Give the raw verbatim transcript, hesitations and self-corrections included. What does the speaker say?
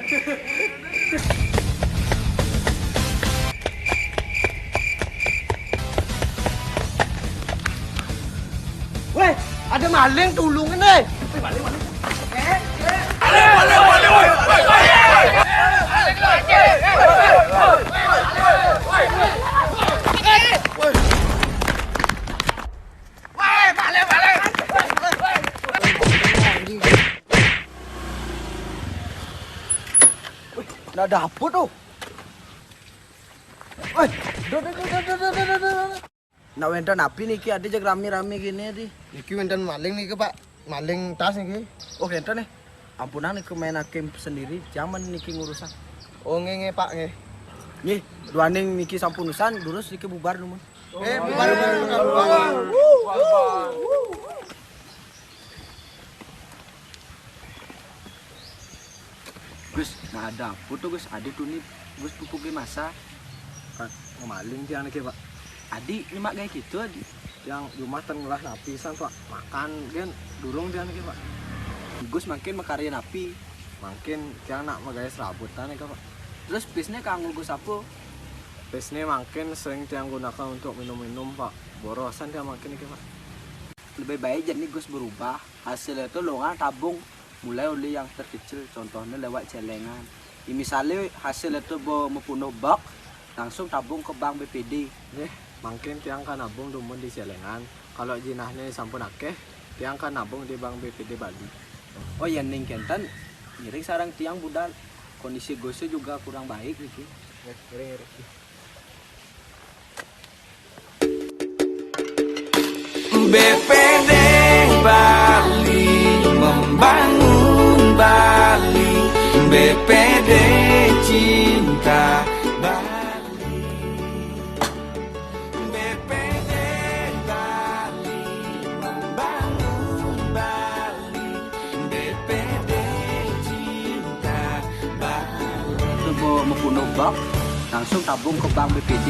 Weh, ada maling, tulungin, eh. Ndak dapet tuh. Weh, duh, duh, duh. Ndak wénten api niki, adi jeg rami-rami gini, adi. Niki wénten maling niki, Pak. Maling tas niki. Oh, wénten nih. Ampunang niki, main hakim sendiri, jaman niki ngurusan. Oh, nggih, nggih, Pak, nggih. Nggih, duaning niki sampun usan, durus niki bubar numun. Eh, bubar, bubar, bubar, bubar. Gus, nah ada apa tuh, Gus? Ada tuh nih, Gus, pupuk di masa. Kan, ngemaling tiang niki, Pak. Adi, nyemak gaya gitu, Adi. Tiang jumah ten ngelah napi san, Pak. Makan, gen, durung tiang niki, Pak. Gus mangkin makarya napi? Mangkin tiang nak magaya serabutan niki, Pak. Terus pisnya kanggo Gus apa? Pisnya mangkin sering tiang gunakan untuk minum-minum, Pak. Borosan tiang mangkin niki, Pak. Lebih baik jadi Gus berubah. Hasilnya tuh longan tabung mulai oleh yang terkecil, contohnya lewat celengan. Ya, misalnya hasil itu bo mepunuh box, langsung tabung ke bank B P D. Nggih, mangkin tiang kan nabung dumun di celengan. Kalau jinahnya sampun akeh, tiang kan nabung di bank B P D Bali. Oh ya, ning kenten, ngiring sarang tiang budal. Kondisi Gusnya juga kurang baik niki. Nggih, ngiring, ngiring. B P D Bali membangun Bali, B P D cinta Bali, B P D Bali membangun Bali, B P D cinta Bali. Itu bo mepunuh box, langsung tabung ke bank B P D.